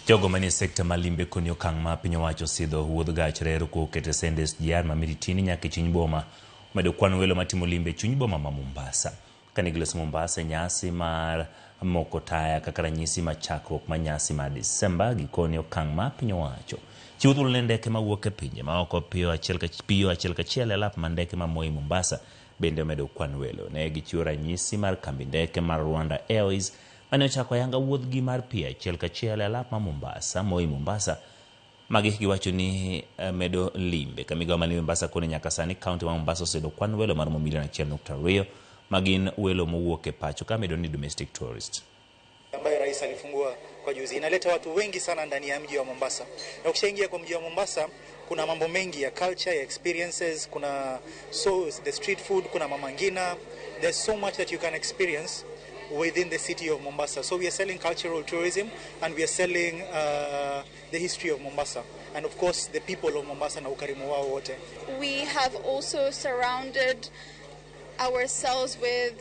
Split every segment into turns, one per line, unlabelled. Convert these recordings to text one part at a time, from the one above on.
Jogo manie sekta mar limbe koni okang' ma piny owacho osidho wuodh gach reru koket e sende SGR ma Miritini nyaka e chuny boma omedo kwan welo matimo limbe e chuny boma ma Mombasa. Kane giloso Mombasa e nyasi mar moko taya kaka ranyisi mar chakruok mar nyasi mar Disemba, gikone okang' ma piny owacho chiwo thuolo ne ndeke mawuok e pinje maoko piyo achiel kachiel e alap mar ndeke ma Moi Mombasa bende omedo kwan welo. Ne gichiwo ranyisi mar kambi ndeke mar Rwanda Airways mane ochako ayanga wuodhgi mar piyo achiel kachiel e alap ma Mombasa, Moi Mombasa. Magi giwacho ni medo limbe ka migawo ma Mombasa koni nyaka sani kaunti ma Mombasa oseyudo kwan welo maromo milion 1.2 ma gin welo mowuok e pacho ka medo ni domestic tourist.
Ambayo rais alifungua kwa juzi inaleta watu wengi sana ndani ya mji wa Mombasa, na ukishaingia kwa mji wa Mombasa kuna mambo mengi ya culture, ya experiences, kuna so the street food, kuna Mama Ngina, there's so much that you can experience within the city of Mombasa. So we are selling cultural tourism and we are selling the history of Mombasa and of course the people of Mombasa na ukarimu wao wote.
We have also surrounded ourselves with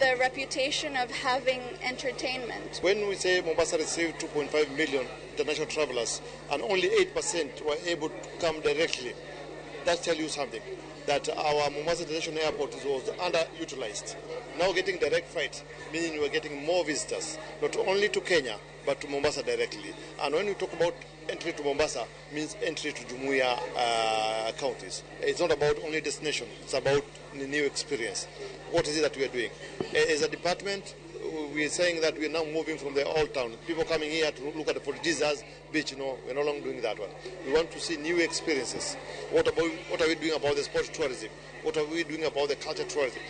the reputation of having entertainment.
When we say Mombasa received 2.5 million international travelers and only 8% were able to come directly, that tells you something, that our Mombasa International Airport was underutilized. Now getting direct flight, meaning we are getting more visitors, not only to Kenya, but to Mombasa directly. And when we talk about entry to Mombasa, means entry to Jumuiya counties. It's not about only destination, it's about the new experience. What is it that we are doing? As a department, we are saying that we are now moving from the old town. People coming here to look at the Fort Jesus beach, we're no longer doing that one. We want to see new experiences. What are we doing about the sport tourism? What are we doing about the culture tourism?